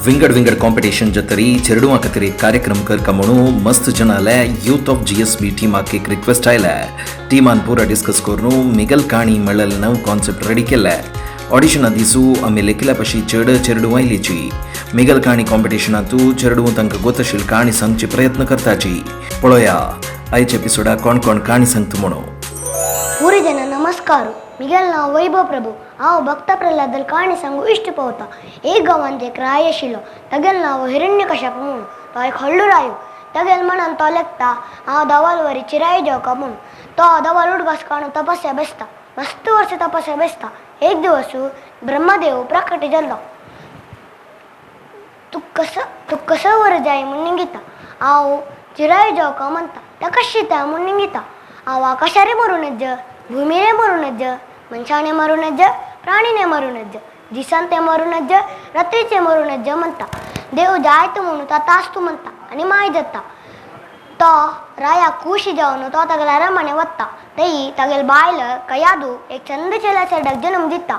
विंगड विंगड कॉम्पिटिशन जतरी चेरडुआ खातीर एक कार्यक्रम करका म्हणून मस्त जणाले यूथ ऑफ जीएसबी टीमाक एक रिक्वेस्ट आयले. टीमान पुरा डिस्कस करून मिगल काणी म्हळ्यार नव कॉन्सेप्ट रेडी केले. ऑडिशना दिसू आमी लेखिल्या पशी चड चेरडू आयलीची. मिगल काणी कॉम्पिटिशनांतू चेरडू तांकां गोतशील काणी सांगचे प्रयत्न करताची. पळोया आयच्या एपिसोडा कोण कोण काणी सांगता म्हणून. पूरे जन नमस्कार. मिगेल नांव वैभव प्रभू. हांव भक्त प्रल्हादल काणी सांगू इश्ट पवता. एक गांवांत एक राय आशिल्लो, तागेल नांव हिरण्यकश्यप म्हणून. तो एक व्हडलो रायो. तागेल मनान तो लेखता, हांव दवाल वरी चिराय जेवका म्हणून. तो दवाल उडगास काडून तपस्या बेसता. मस्त वर्स तपस्या बेसता. एक दिवस ब्रह्मदेव प्रकट जाल्लो. तूं कसो वर जाय म्हूण निंगिता. हांव चिराय जेवका म्हणटा. ताका शिता म्हूण निंगिता. हांव आकाशारे मरूं नज, भुमीरे मरूं नज, मनशाने मरूं नज, प्राणीने मरूं नज, दिसान ते मरूं नज, रात्रीचे मरूं नज म्हणटा. देव जायत म्हणून तातास्तू म्हणटा आनी माय जाता. तो राया खुशी जावन तो तागेल्या अरमाने वता. थंय तागेल बायल कयादू एक चंद चेल्या चेड्याक जल्म दिता.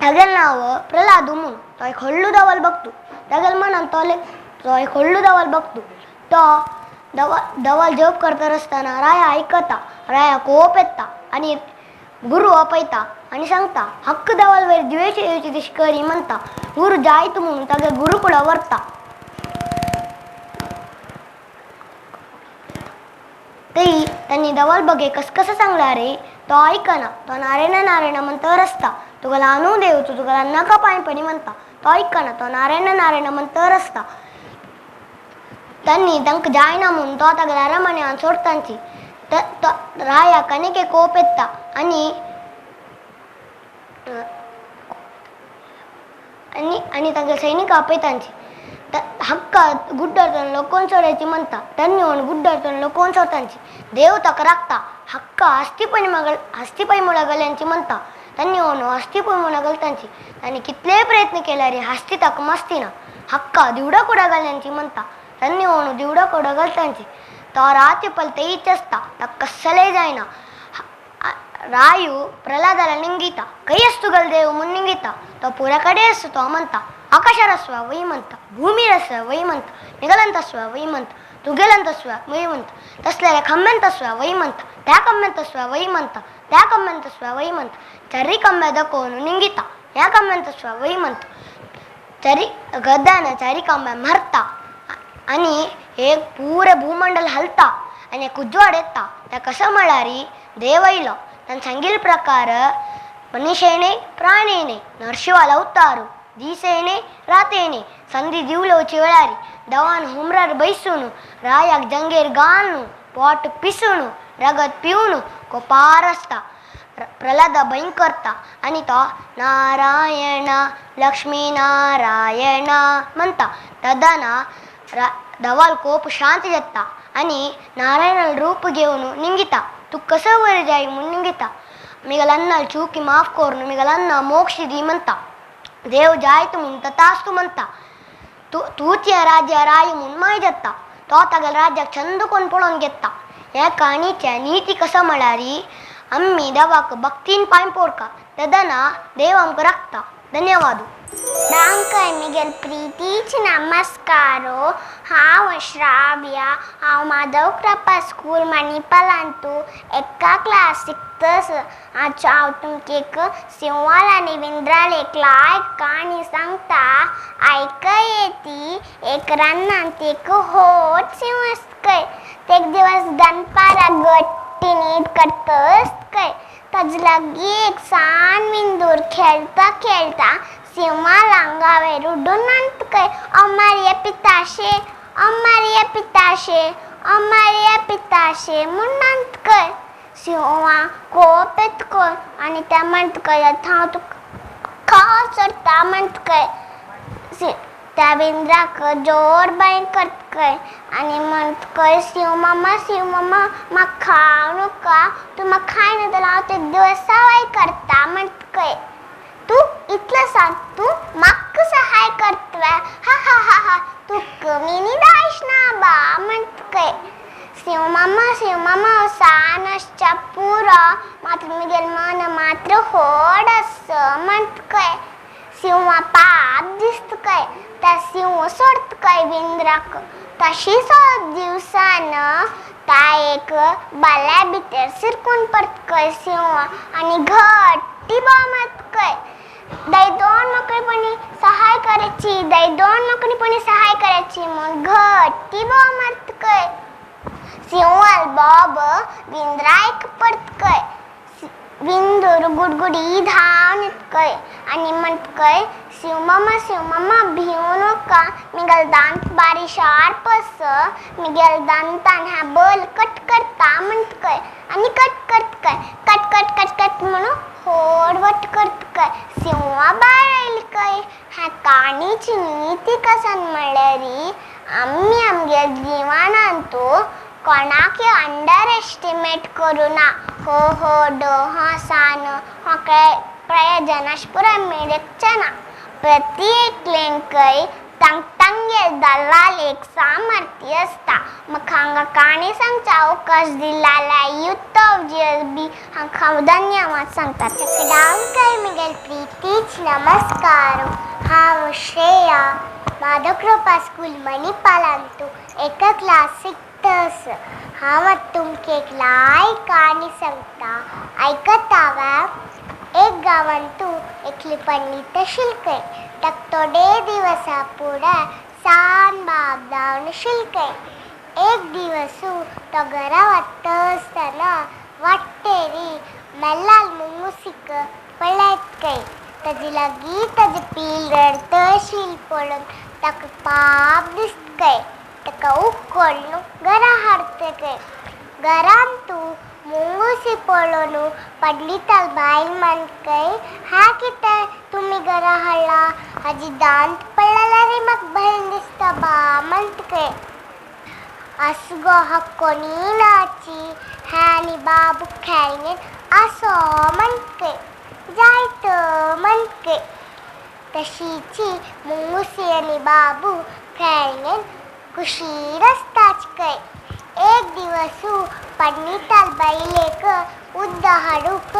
तागेल नांव प्रल्हादू म्हूण. तो एक व्हडलो दवाल बघतू. तागेल मनान तो तो एक व्हडलो दवाल बघतू. तो दवाल जप करता आसतना राया आयकता. राया कोप येता आनी गुरू आपयता आनी सांगता, हक्क दवाल वयर द्वेश येवची तशी करी म्हणटा. गुरू जायत म्हणून तागे गुरुकुळा व्हरता. थंय तांणी दवाल बगे कस कसं सांगला रे, तो आयकना. तो नारायण नारायण म्हणतर आसता. तुका ल्हानू देव तूं तुका नाका पांय पडी म्हणटा. तो आयकना. तो नारायण नारायण म्हणतर आसता. तांणी तांकां जायना म्हणून तो तागेल्या अरमान्यान सोडतांची. रायाक आनीक एक कोप येता आनी आनी आनी तांगे सैनिक आपयतांची. हक्का गुड्डार लोकोन सोडायची म्हणटा. तांणी येवन गुड्डार लोकोन सोडतांची. देव ताका राखता. हक्का हस्तिपै मुळा गल्यांची म्हणटा. तांणी येवन हस्तिपै मुळा घालतांची. तांणी कितलेय प्रयत्न केल्यार हस्ती ताका मस्तीना. हक्का दिवडा कुडा घाल्यांची म्हणटा. तांणी येवन दिवडा कुडा घालतांची. तो राती पल तेच आसता. ताका कसलेय जायना. रायू प्रल्हादाला निंगिता. खंय आस तुगेलो देव म्हूण निंगिता. तो पुऱ्या कडेन आसता तो म्हणटा. आकाशार आसवा वय म्हणटा, भुमीर आसवा वय म्हणटा, निगलंत आसवा वय म्हणटा, तुगेलंत आसवा वय म्हणटा, तसल्या खंब्यांत आसवा वय म्हणटा, त्या खंब्यांत आसवा वय म्हणटा, त्या खंब्यांत आसवा वय म्हणटा. चरी खंब्या दाखोवन निंगिता. ह्या खंब्यांत आसवा वय म्हणटा. चरी गद्यान चारी खंब्या मारता आनी एक पुरें भूमंडल हालता आनी एक उजवाड येता. त्या कसो म्हळ्यार देव आयलो. ताणें सांगिल्ले प्रकार मनीशेने प्राणेने नरशिंवाल अवतारू दिसेने रातेने संदी दिवलोवची वेळारी दवान हुमरार बैसून रायाक जंगेर घालून पोट पिसून रगत पिवन कोपार आसता. प्रल्हादा भंय करता आनी तो नारायण लक्ष्मी नारायण म्हणटा. तदना दवाल कोप शांत जाता आनी नारायणाल रूप घेवन निंगिता. तूं कसो वर जाय म्हूण निंगिता. मिगल अन्नाल चुकी माफ करून मिगल अन्ना मोक्ष दी म्हणटा. देव जायत म्हूण तथास्तू म्हणटा. तूंच ह्या राज्या राय म्हूण माय जाता. तो तागेल्या राज्याक चंद कोण पळोवन घेता. ह्या काणीच्या निती कसो म्हळ्यार आमी देवाक भक्तीन पांय पोडका तेदना देव आमकां राखता. धन्यवाद. दांकय मिगेल प्रीतीच नमस्कारो. हांव श्राव्या. हांव माधव कृपा स्कूल मणिपालांतू एका क्लास शिकतस. आज हांव तुमकां एक सिंवाल आनी विंद्राल एक लायक काणी सांगता. आयकय येती. एक रानांत एक होट सिंव आसकय. एक दिवस दनपारा गट्टी न्हीद करतस काय. ताजे लागीं एक सान विंदूर खेळता खेळता सिंवाल आंगावेर उडून आणतकय अमारिया पिताशे अमारिया पिताशे अमारिया पिताशे म्हूण आणतकय. सिंवा कोप येतकय आनी त्या म्हणटकय आतां हांव तुका खाव सोडटा म्हणटकय. त्या विंद्राक जोर बांय करतकय आनी म्हणटकय सिंव मामा सिंव मामा म्हाका खावं नाका, तूं म्हाका खायना जाल्यार हांव तुका दिवस सवाय करता म्हणटकय. तूं इतलें सांग, तूं म्हाका सहाय करतलें, हा हा हा हा, तूं कमी न्ही दायश ना बा म्हणटकय. सिंव मामा सिंव मामा सान आसच्या पुरो, मात्र म्हगेलें मन मात्र व्हड आसा म्हणटकय. सिंवा पाप दिसता काय त्या सिंव सोडता काय विंद्राक तशी सोद दिवसान ता एक बाल्या भितर सिरकून परत सिंव आनी घट्टी बोव मारता काय दाई दोन मोकळेपणी सहाय करायची दाई दोन मोकळेपणी सहाय करायची म्हूण घट्टी बोव मारता काय सिंवाल बॉब विंद्रायक पडतकय विंदूर गुडगुडी धांवन येतकय आनी म्हणटकय शिवमामा शिवमामा भिवू नका मिगेल दांत बारी शार्प आस मिगेल दांतान ह्या बल कट करता म्हणटकय आनी कट करतकय कट कट कट कट म्हणून होडवट करतकय सिंवा भायर आयली काय ह्या काणीची नीती कसन म्हणल्यार आमी आमगे जिवनांतू कोणाक अंडर एस्टिमेट करूं ना हो हो ड ह सा न हो प्रयोजनाश पुराय मेळचें ना प्रति एकलेंकय तांक तांगेल दलाल एक सामर्थ्य आसता म्हाका हांगा काणी सांगचा अवकाश दिला युथ ऑफ GSB हांकां धन्यवाद सांगता. सगळ्यांकय मिगेल प्रीतीच नमस्कार. हांव श्रेया माधवकृपा स्कूल मणिपालांतू एका क्लास शिकतस. हांव आतां तुमकां एक लाय काणी सांगता आयकता वा. एक गांवांतू एकली पंडित आशिल्ली ताका थोडे दिवसा फुडें सान बाब जावन आशिल्ली. एक दिवसू तो घरा वता आसतना वाटेरी मेल्लाल मुंगुसीक पळयत ताजे लागीं ताजें पील रडत आशिल्लें पळोवन ताका पाप दिसता ताका उखलून घरा हाडता. घरांत तूं मुंगुसी पळोवन पंडिताल बायल म्हणकय ह्या कितें तुमी घरा हाडला हाजी दांत पडलेल्यार म्हाका भंय दिसता बा म्हणटकय. आसगो हाका कोणी नाची ह्या आनी बाबू खेळणेन आसो म्हणटकय जायत म्हणटकय. तशीची मुंगुसी आनी बाबू खेळणेन खुशीर आसताच खंय. एक दिवसू पंडिताल बायलेक उदक हाडूंक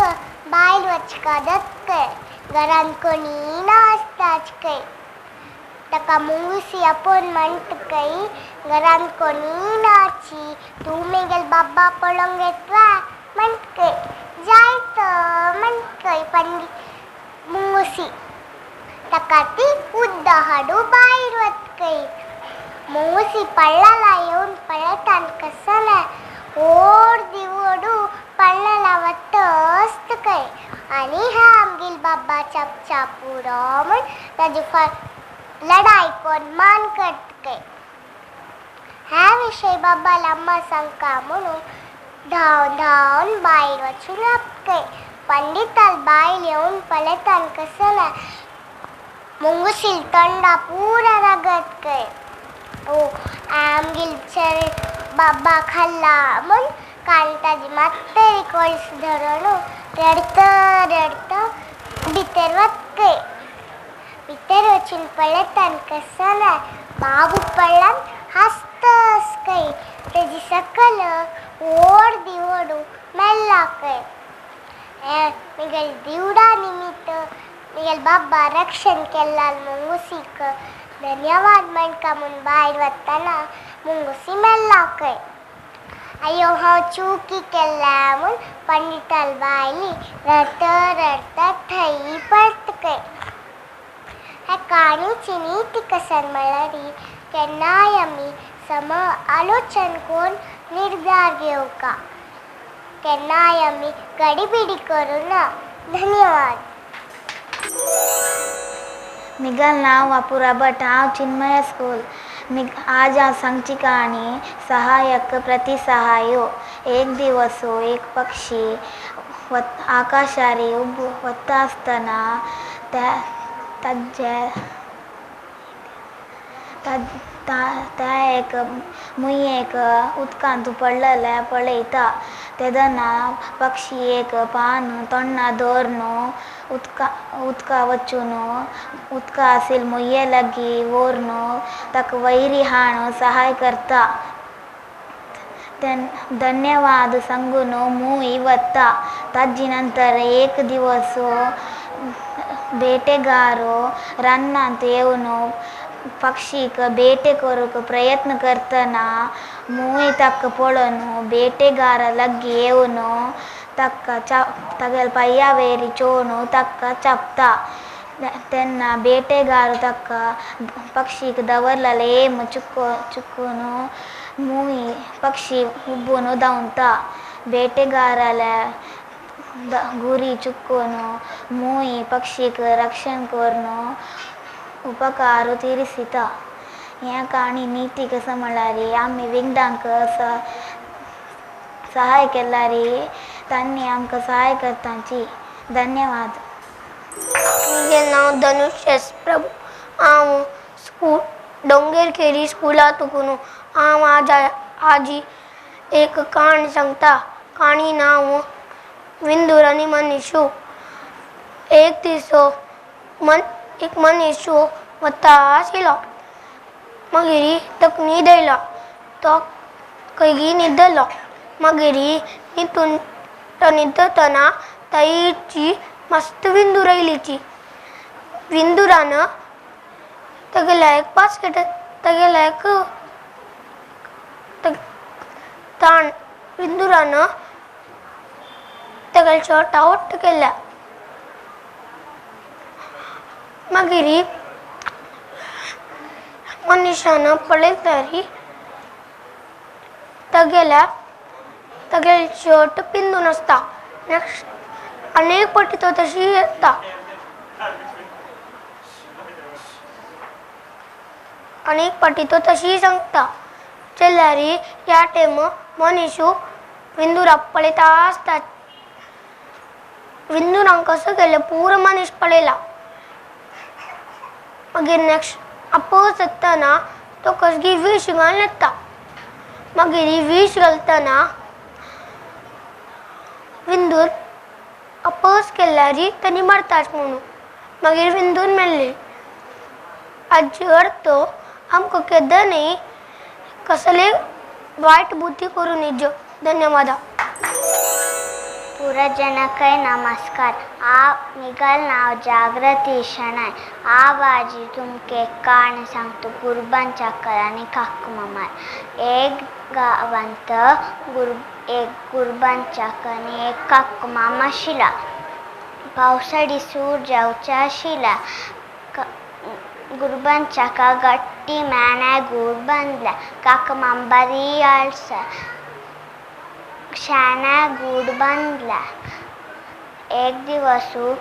बायल वचका जाता घरांत कोणी ना आसताच खंय. ताका मुंगुसी आपोवन म्हणटकय घरांत कोणी नाची तूं मेगेल बाबा पळोवंक येतला म्हणटकय जायत म्हणटकय पंडित मुंगुसी. ताका ती उदक हाडूं भायर वतकय मुंगुसी पळ्ळाला येवन पळयता कसलें ओड दिवोडू पळ्ळाला वता आसतकय आनी ह्या आमगेल बाबा चपचा पुरो म्हूण ताजी लढाई कोण मान करतकय. ह्या विशय बाबाला अम्मा सांगका म्हणून धांवन धांवन भायर वचून राबतकय. पंडिताल बायल येवन पळयता कसलें मुंगुसील तोंडा पुरा रगत. ओ आमगेल बाबा खाल्ला म्हूण काल ताजी मात्तरी कळस धरून रडत रडत भितर वतकय. भितर वचून पळयता कसलें बाबू पडल्यान हांसता खंय ताजी सकल ओड दिवोडू मेल्ला खंय. मिगेल दिवडा निमित्त मिगेल बाबा रक्षण केल्ला मुंगुसीक धन्यवाद म्हणका म्हूण भायर वतना मुंगुसी मेल्ला खंय. अयो हांव चुकी केल्या म्हूण पंडिताल बायली रडत रडत थंय पडतकय. ह्या काणीची नीती कसन म्हणल्यार केन्नाय आमी सम आलोचन करून निर्धार घेवका केन्नाय आमी गडीबिडी करूं ना. धन्यवाद. मिगल नांव अपुरा भट. हांव चिन्मय स्कूल. आज हांव सांगची काणी सहायक प्रतिसहायो. एक दिवसो एक पक्षी आकाशारी उबो वता आसतना ताजे त्या एक मुयेक उदकांत पडलेलें पळयता. तेन्ना पक्षी एक पान तोंडा दवरून उदका वचून उदका आशिल्ले मुये लागीं व्हरून ताका वयर हाडून सहाय करता. धन्यवाद सांगून मूय वता. ताजे नंतर एक दिवस बेटेगारो रानांत येवन पक्षीक बेटे करूंक प्रयत्न करतना मूय ताका पळोवन बेटेगार लागीं येवन ताका तागेल्या पांया वयर चोवन ताका चापता. तेन्ना बेटेगार ताका पक्षीक दवरलेलें एम चुकून मूय पक्षी उबून धांवता. बेटेगाराल्या गुरी चुकून मूय पक्षीक रक्षण करून उपकार तिरिसिता. ह्या काणी निती कशें म्हळ्यार आमी विंगडांक सहाय केल्यार तांणी आमकां सहाय करताची. धन्यवाद. म्हजें नांव धनुष एस प्रभू. हांव स्कूल डोंगेरखेरी स्कुलांत हांव आजी एक काणी सांगता. काणी नांव विंदूर आनी मनीशू. एक दीस एक मनीस वता आशिल्लो. मागीर ताका न्हीद आयलो. तो खंयगी न्हिदलो. मागीर न्हिदून तो न्हिदतना ताची मस्त विंदूर आयलीची. विंदुरान तागेल्या एक बास्केट तागेल्या एक ताण विंदुरान तागेल्या शर्टा वट्ट केल्या. मागीर मनशान पळयल्यार तागेल्या तागेलें शर्ट पिंदून आसता. नेक्स्ट आनी एक फावटी तो तशी येता आनी एक फावटी तो तशी सांगता. जाल्यार ह्या टायम मनीस विंदुराक पळयता आसता. विंदुरान कसो केलें पुरो मनीस पळयला. मागीर नेक्स्ट आपोस येतना तो कसगी विश घालून येता. मागीर विश घालतना विंदूर अपोस केल्यार तांणी मरताच म्हणून. मागीर विंदूर मेल्ली. हाजे अर्थ आमकां केन्ना न्ही कसले वायट बुद्धी करूं नजो. धन्यवाद. पुरजनकय नमस्कार. आ मिगल नाव जागृती शणै. आवाजी तुमके काणी सांगता गुरबान चाकर आनी काकमामार. एक गांवांत एक गुरबान चाकर आनी एक काकमाम आशिल्ला. पावसाळी सूर जावचे आशिल्ला. गुरबान चाका गट्टी मेण्या गूड बांदल्या. काकमाम बरी आळसा शाण्या गूड बांदला. एक दिवसू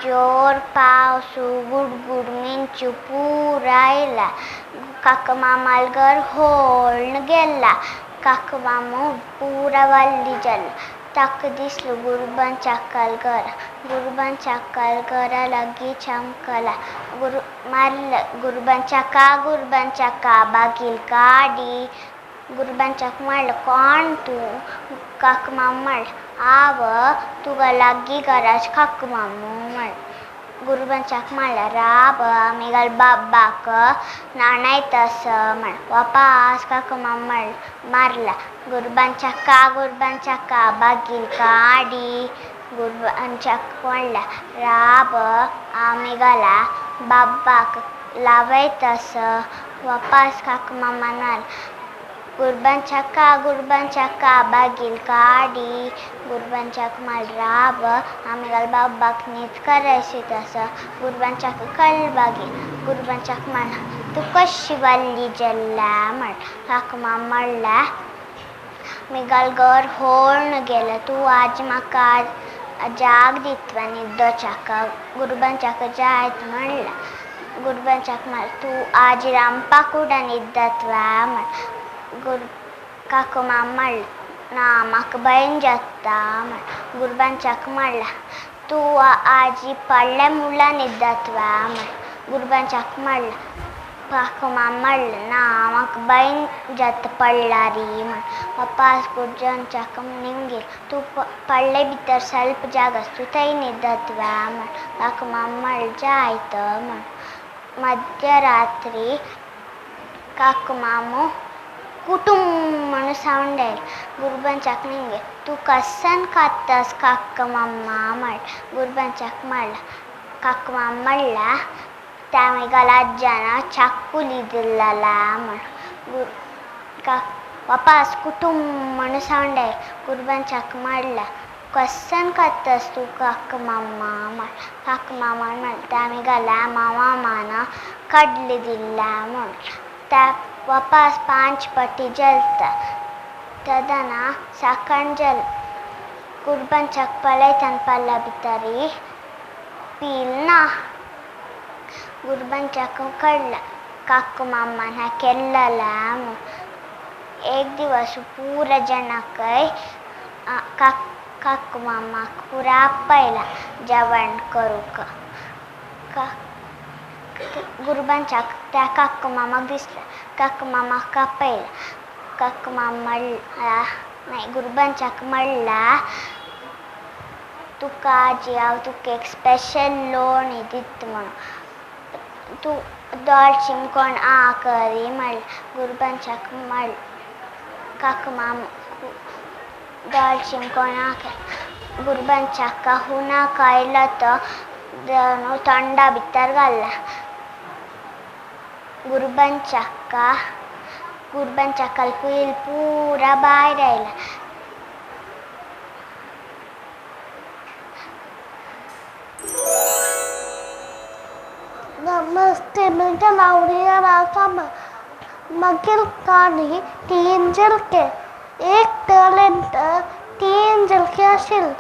जोर पावसू गुडगुड मिंचू पूर आयला. काकमामाल घर होळ्ण गेला. काकमामू पुरा वल्ली जालो. ताका दिसलो गुरबान चाकाल घर. गुरबान चाकाल घरा लागीं चमकला. मारलं गुरबान चाका गुरबान चाका बागील काडी. गुरबान चाक म्हणलं कोण तूं? काकमाम म्हणलं आव तुका लागीं घराच काकमामू म्हणलें. गुरबान चाक म्हणलें राब आमी बाबाक न्हाणयतस म्हणलें. वापास काकमाम म्हणलें मारला. गुरबान चाका बागील काडी. गुरबान चाक म्हणलें राब आमी घाला बाबाक लावयतस. वापास काकमामान मारलें गुरबान चाका बागील काडी. गुरबान चाक म्हणलें राब आमी घाल बाबाक न्हीद करायची तस. गुरबान चाक कल बागील. गुरबान चाक म्हणलें तूं कशी वल्ली जल्ला म्हणलें. काकमाम म्हणलें मिगल घर होळ्ण गेलें. तूं आज म्हाका जाग दितवा न्हिदोचाका. गुरबान चाक जायत म्हणलें. गुरबान चाक म्हणलें तूं आज रांदपा कुडान न्हिदतवा म्हणलें. काकमाम म्हणलें ना म्हाका भंय जाता म्हणलें. गुरबान चाक म्हणलें तूं आजी पडल्या मुळां न्हिदतवा म्हणलें. गुरबान चाक म्हणलें काकमाम म्हणलें ना म्हाका भंय जाता पडल्यार म्हणलें. वापास गुरबान चाक निमगील तूं पडले भितर स्वल्प जाग आसा तूं थंय न्हिदतवा म्हणलें. काकमाम म्हणलें जायत म्हणलें. मध्यरात्री काकमामू कुटुंब म्हणून सावंड आयलें. गुरबान चाक निमगील तूं कसान खातास काकमामा म्हणलें. गुरबान चाक म्हणलें काकमाम म्हणला त्या मिगल अज्जान चाकुली दिल्लला म्हण. वापास कुटुंब म्हणून सावंड आयलें. गुरबांचाक मारला कसन खातस तूं काकमामा म्हण. काकमामान म्हणलें त्या मिगल्या मामा मान कडले दिल्ला म्हूण. त्या वापास 5 पटी जलता तेदना साकण जल गुरबांचाक पळयतान पल्ला भितरी पील ना. गुरबांचाक कळ्ळें काकमामान हें केल्ललें म्हूण. एक दिवस पुरा जणाकय काकमामाक पुरा आपयला जेवण करूंक. गुरबांचाक त्या काकमामाक दिसलें. काकमामाक आपयला. काकमाम म्हणला नाही गुरबांचाक म्हणला तुका आजी हांव तुका एक स्पेशल लोणी दिता म्हणून. तूं दोळ चिमकोण आ करी म्हणलें. गुरबांचाक म्हणलें काकमाम दोळ चिमकोण आ केलें. गुरबांचाक हुनाक आयलो तो तोंडा भितर घाल्ला. गुरबांचाक पयल पुरा भायर आयला. नमस्ते, म्हजें नांव रिया रावकामत. मागीर काणी 3 झलके. एक टॅलेंट 3 झलके आशिल्ले.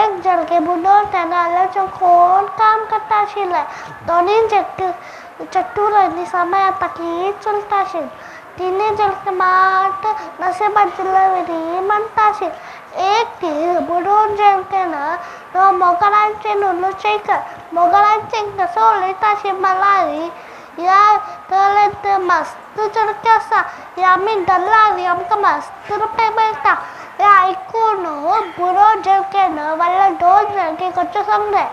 एक झलके बुडोवन नाल्यार कोण काम करता आशिल्लें. दोनूय झलके चतुर समय आतां की चलता आशिल्लें. तिनूय झलके मात नशिबाचें वरी म्हणटा आशिल्लें. एक दीस बुडोवन झलकेन तो मोगरांचे नुलचेकर मोगरांचे कसो उलयता आशिल्लें मलारी ह्या टॅलेंट मस्त झलके आसा, हे आमी दलाली आमकां मस्त रुपया मेळटा. हें आयकून बुडोवन झलकेन व्हडले 2 झलके करचें सांगलें.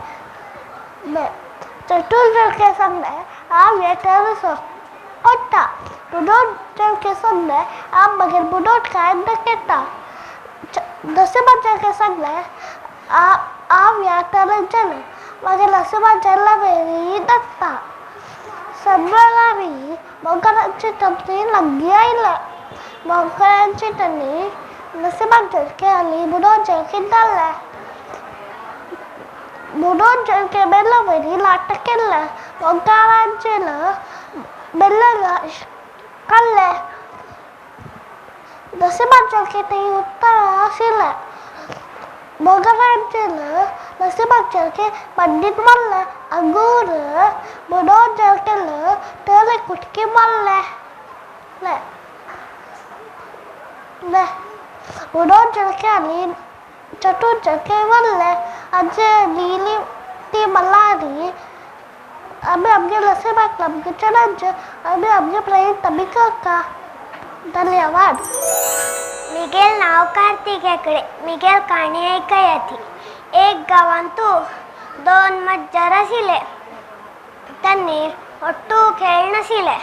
चतुर झलके सांगलें हांव हें टॅलेंट कोत्ता. बुडोवन झलके सांगलें हांव मागीर बुडोवन कांय दाखयता. नशिबान झलके सांगलें हांव ह्या टॅलेंट जालें मागीर नशिबान जाल्ल्या वेळी दाखता. सगळ्यांनी मोगरांची तकली लागीं आयले. मोगरांची तली नशिबान झलके आनी बुडोवन झलके जालें. बुडोवन झलके मेल्ले वरी नाटक केल्लें. मोगरांचे मेल्ले काडलें. नशिबान झलके थंय उत्तर आशिल्लें. मोगरांचे नशिबान झलके पंडीत मारलें. अंगूर बुडोवन झलकेन तले कुटकी मारलें. बुडोवन झलके आनी चतुर झलके मारलें. आमचे लिली ती मल्हारी आमी आमगे नशिबाक आमगे चॅलेंज आमी आमगे प्रयत्न आमी करता. धन्यवाद. मिगेल नांव कार्तीक हेगडे. मिगेल काणी आयकया ती. एक गांवांतू 2 मज्जर आशिल्ले. तांणी ಒಟ್ಟು खेळनाशिल्ले.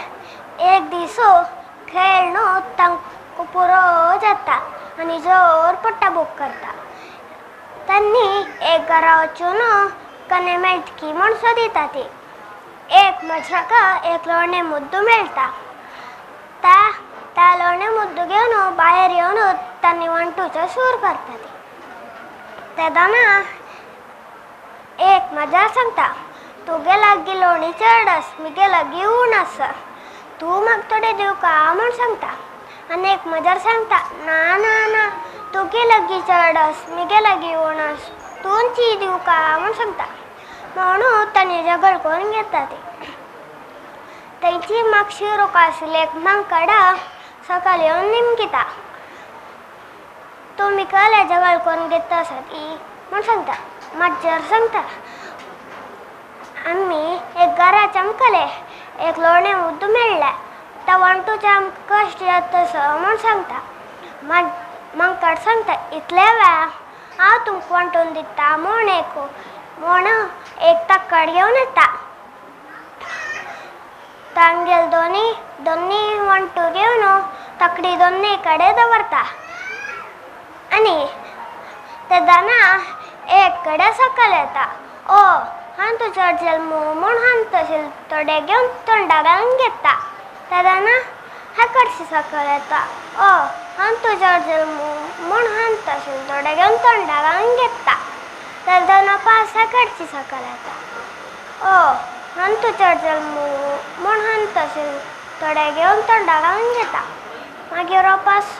एक दीस खेळनु तांकां पुरो जाता आनी जोर पोट्टा भूक करता. तांणी एक घरा वचून कने मेळटकी म्हूण सोदिता ती. एक मजराका एक लोणे मुद्दू मेळटा. त्या लोणे मुद्दू घेवन भायर येवन तांणी वण्टूचो सूर करता ती. तेदना एक मजा सांगता तुगे लागीं लोणी चड आस मिगे लागीं उण आसा, तूं म्हाका थोडें दिवका म्हूण सांगता. आनी एक मजार सांगता ना ना ना तुगे लागीं चड आस मिगे लागीं उण आस, तूंच दिवका म्हूण सांगता. म्हणून तांणी झगड करून घेता ती. तेंची मागशी रोख आशिल्ली एक मांकडा सकाळी येवन निमगिता तुमी कसलें झगड करून घेता आसा ती म्हूण सांगता. मज्जर सांगता आमी एक घरा चमकले एक लोणे मुद्दू मेळ्ळें त्या वण्टूचे आमकां कश्ट जाता तसो म्हूण सांगता. मांकड सांगता इतले वेळा हांव तुमकां वांटून दिता म्हूण एक म्हूण एक तक्कड घेवन येता. तांगेल दोनी वण्टू घेवन तकडी दोनी कडेन दवरता आनी तेदना एक कडेन सकयल येता. ओ हांवें तुजो जल्म म्हूण हांव तशें थोडे घेवन तोंडा घालून घेता तेन्ना हेकडशी सकयल येता. ओ हांव तुजो जल्म म्हूण हांव तशें थोडे घेवन तोंडा घालून घेता तेन्ना पास हेकडशी सकयल येता. ओ हांव तुजो जल्म म्हूण हांव तशें थोडे घेवन तोंडा घालून घेता मागीर पास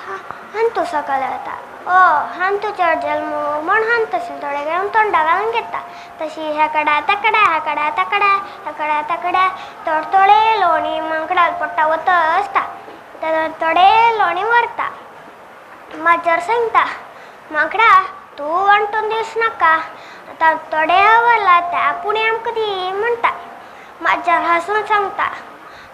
हांतू सकयल येता. ओ हांव तुजो जल्म म्हूण हांव तशें थोडे घेवन तोंडा घालून घेता तशी ह्या तेकड्या ह्या तेकड्या ह्या तेकड्या थोडे थोडे लोणी मांकडाल पोट्टा वत आसता तेन्ना थोडे लोणी व्हरता. माजर सांगता माकडा तूं वांटून दिवस नाका आतां थोडे व्हरला त्या पुणी आमकां दी म्हणटा. माजर हांसून सांगता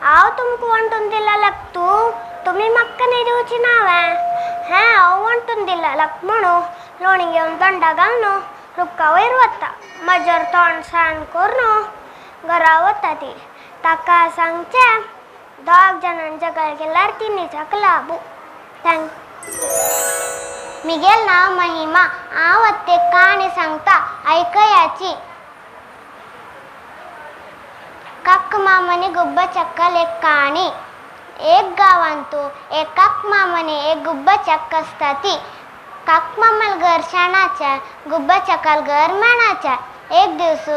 हांव तुमकां वांटून दिला लाग तूं तुमी म्हाका न्ही दिवची ना हांवें हें हांव वांटून दिला लाग म्हणून लोणी घेवन तोंडा घालून रुखा वयर वता. माजर तोंड साण करून घरा वता ती ताका सांगचें दोग जाणां जगल केल्यार तिनीचाक लाबू. Thank. मिगेल नांव महिमा. हांव आतां एक काणी सांगता आयकयाची. काक मामानी गुब्ब चक्कल एक काणी. एक गांवांतू एक काक मामानी एक गुब्ब चक्क आसता ती. काक मामाल घर शेणाचें गुब्ब चक्काल घर मेणाचें. एक दिवस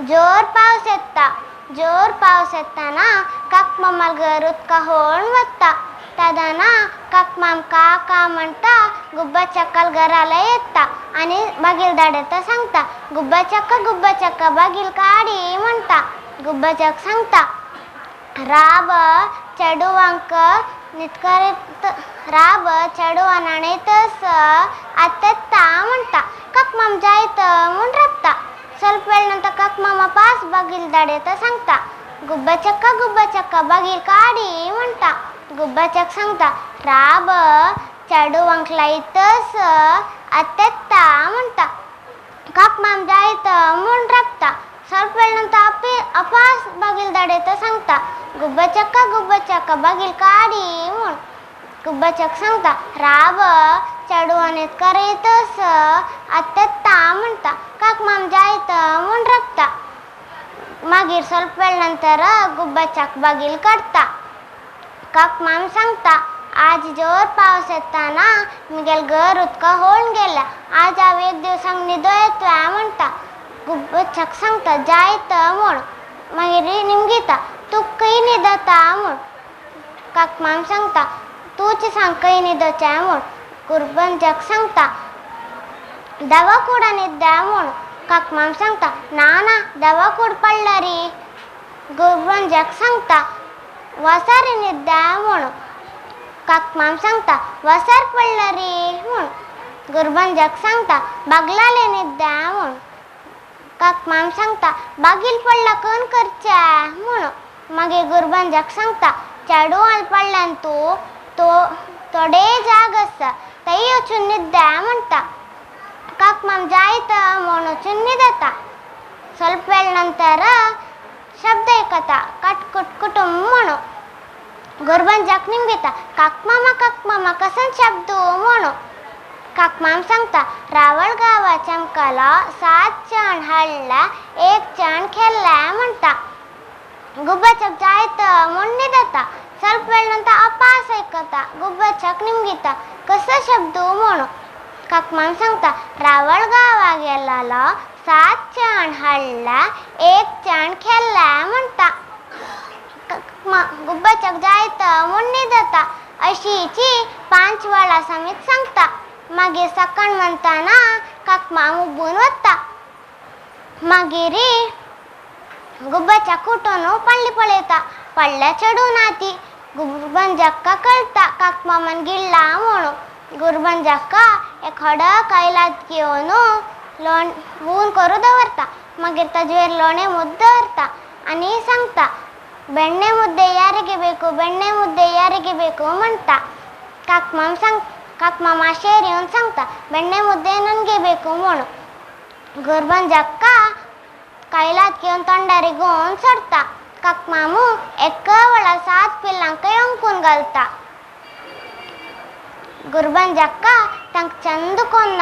जोर पावस येता. जोर पावस येताना काक मामाल घर उदका होळून वता. तेन्ना काक माम का का म्हणटा गुब्ब चक्कल घराला येता आनी बागील धाडयता सांगता गुब्ब चक्क गुब्ब चक्क बागील काडी म्हणटा. गुब्ब चक सांगता राब चेडवांक नितकरीत राब चेडवान आणयतस आत्ता म्हणटा. काक माम जायत म्हूण राबता. ಸ್ವಲ್ಪ ವೇಳ ನಂತರ ಕಾಕ್ ಮಾಮ ಪಾಸ್ ಬಾಗಿಲ್ दाडयता सांगता गुब्ब चक्क गुब्ब चक्क बागील काडी म्हणटा. गुब्ब चक सांगता राब चेडवांक लायतस आत्ता म्हणटा. काक माम जायत म्हूण राबता. ಸ್ವಲ್ಪ ವೇಳ ನಂತರ अपास बागील दाडयता सांगता गुब्ब चक्क गुब्ब चक्क बागील काडी म्हूण. गुब्ब चक सांगता राब चेडवान करयतस आत्ता म्हणटा. काक माम जायत म्हूण राबता. मागीर ಸ್ವಲ್ಪ ವೇಳ ನಂತರ गुब्ब चक बागील काडटा. काक माम सांगता आज जोर पावस येताना मिगेल घर उदका होळून गेल्या आज हांव एक दिवसांक न्हिदो येतलो म्हणटा. गुब्ब चक सांगता जायत म्हूण. मागीर निमगिता तूं खंय न्हिदता म्हूण. काक माम सांगता तूंच सांग खंय न्हिदोचें म्हूण. गुरबन जग सांगता दवा कुडा न्हिद्दा म्हूण. काक माम सांगता ना ना दवा कूड पडला री. गुरबन जग सांगता वसार न्हिद्दा म्हूण. काक माम सांगता वसार पडला री म्हूण. गुरबन जग सांगता बागलाले न्हिद्दा म्हूण. काक माम सांगता बागील पडला कोण करच्या म्हूण. मागीर गुरबन जग सांगता चेडवान पडल्यान तूं तो थोडे जाग आसा थंय वचून न्हिद्दा म्हणटा. काक माम जायत म्हूण वचून न्हिदता. ಸ್ವಲ್ಪ ವೇಳ ನಂತರ ಶಬ್ದ ಐಕता ಕಟ್ ಕುಟ್ ಕುಟುಂಬ म्हणून. गुरबन जग निमगिता काक मामा काक मामा कसन शब्द म्हणून. काक माम सांगता रावळ गावा चमकाला 7 चण हाडला 1 चण खेळला म्हणटा. गुब्ब चक जायत म्हूण न्हिदता. ಸ್ವಲ್ಪ ವೇಳ ನಂತರ अपास ऐकता गुब्ब चक निमगिता कसो शब्द म्हणून. काक माम सांगता रावळ गावा गेलेलो 7 चण हाडला 1 चण खेळला म्हणटा. गुब्ब चक जायत म्हूण न्हिदता. अशीची 5 वेळा समेत सांगता. मागीर सकाळ म्हणटाना काक माम उबून वता. मागीर गुब्ब चक उठून पडली पळयता पडल्या चेडूं ना ती. गुरबन जक्का कळटा काक मामान गिळ्ळा म्हणून. गुरबन जक्का एक खडक आयलात घेवन लोण हून करून दवरता. मागीर ताजेर लोणे मुद्द दवरता आनी सांगता ಬೆಣ್ಣೆ ಮುದ್ದೆ ಯಾರಿಗೆ ಬೇಕು ಬೆಣ್ಣೆ ಮುದ್ದೆ ಯಾರಿಗೆ ಬೇಕು म्हणटा. काक माम सांग काक मामा शेर येवन सांगता ಬೆಣ್ಣೆ ಮುದ್ದೆ ನನಗೆ ಬೇಕು म्हणून. गुरबन जक्का कैलात घेवन तोंडारी गोवन सोडटा. काक मामू एका वेळा 7 पिल्लांक अंकून घालता. गुरबन जक्का तांकां चंद कोन्न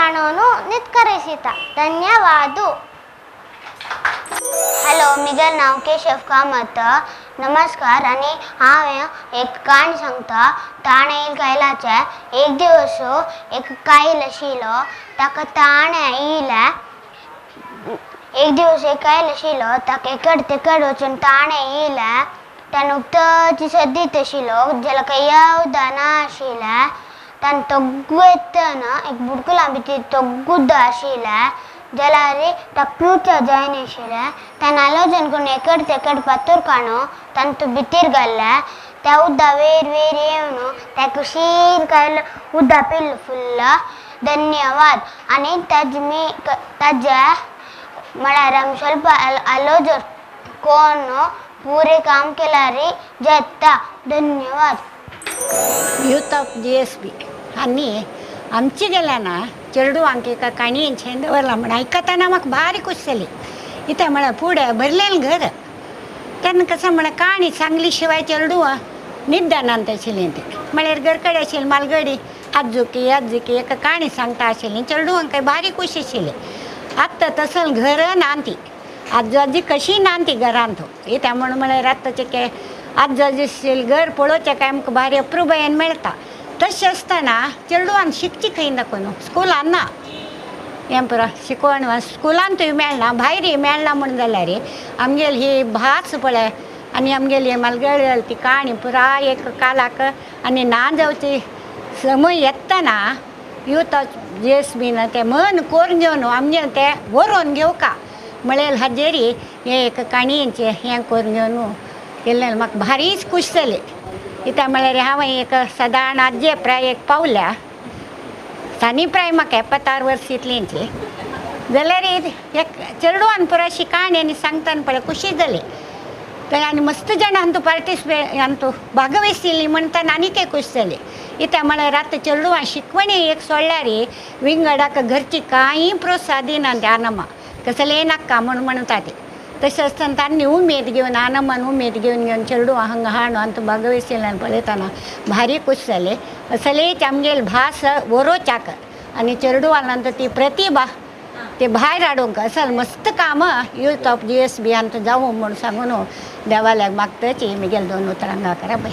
न्हिदकरेसिता. ಧನ್ಯವಾದ. मिगेल नांव केशव कामत. नमस्कार. आनी हांवें एक काणी सांगता. ताणें येयल कायलाचें. एक दिवस एक कायल आशिल्लो, ताका ताणें येयलें. एक दिवस एक कायल आशिल्लो, ताका एकड तेकड वचून ताणें येयलें. ताणें उक्तची सद्दीत आशिल्लो, जाल्यार कांय येवदा ना आशिल्लें. ताणें तोग्गू येतना एक बुडकुला भितर तोग्गुद्दा आशिल्लें, जाल्यार ताका पिवच्या जायना आशिल्लें. ताणें आलोजन करून एकड तेकड पातूर काडून ताणें तो भितर घाल्लें. त्या उदक वयर वयर येवन त्या कुशीन कायल उदक पिल्लो फुल्ल. धन्यवाद. आनी ताजे मी ताजे म्हळ्यार आमी ಸ್ವಲ್ಪ आलोजन कोन्न पुरें काम केल्यार जाता. धन्यवाद. यूथ ऑफ GSB आनी आमची गेल्या ना चेडवांक एका काणयेचें दवरलां म्हण आयकतना म्हाका भारी खोशी जाली. इतें म्हळ्यार फुडें भरलेलें घर तेन्ना कसं म्हळ्यार काणी सांगली शिवाय चेडवां निद्दानात आशिल्लीं. ती म्हळ्यार घर कडेन आशिल्ली मालगडी आजुकी आजुकी एका काणी सांगता आशिल्ली. चेडवांक काय भारी खोशी आशिल्ली. आत्तां तसलें घर ना ती आजो आजी कशी ना ती घरांत. कित्याक म्हूण म्हळ्यार आतांचें के आजो आजी आशिल्लें घर पळोवचें काय आमकां भारी अप्रुबायेन मेळटा. तशें आसतना चेडवान शिकची खंय नको न्हू, स्कुलान ना हें पुरो शिकवण स्कुलांतूय मेळना, भायरूय मेळना म्हूण जाल्यार आमगेली ही भास पळय आनी आमगेली मालगडी ती काणी पुराय एक कालाक आनी ना जावची समय येतना यूथ ऑफ GSB तें मन कोरून घेवन आमगेलें तें बरोवन घेवका म्हळें हाजेरी हें एक काणयेचें हें करून घेवन केल्लें म्हाका भारीच खूश जाली. कित्याक म्हळ्यार हांव एक सदांच आजये प्राय एक पावल्या सानी प्राय म्हाका 76 वर्स इतलींची जाल्यार एक चेडवान पुरो अशी काणी आनी सांगतना पळय खुशी जाली. थंय आनी मस्त जाणां अंतू पार्टिसिपेट अंतू भागवयशिल्लीं म्हणटाना आनीकय खूश जाली. कित्याक म्हळ्यार आतां चेडवां शिकवणी एक सोडल्यार विंगडाक घरची कांय प्रोत्साहन दिना ते आनमा कसलें नाका म्हूण म्हणटा ते. तशें आसतना तांणी उमेद घेवन आनमान उमेद घेवन घेवन चेडवां हांगा हाडून अंतू भागवयशिल्ल्यान पळयतना भारी खूश जालें. असलेच आमगेली भास बरोवच्याक आनी चेडवां ती प्रतिभा ते भायर हाडूंक असल मस्त काम यूथ ऑफ GSB अंत जावं म्हूण सांगून देवाल्याक मागताची मिगेल दोन उतरां करा बाय.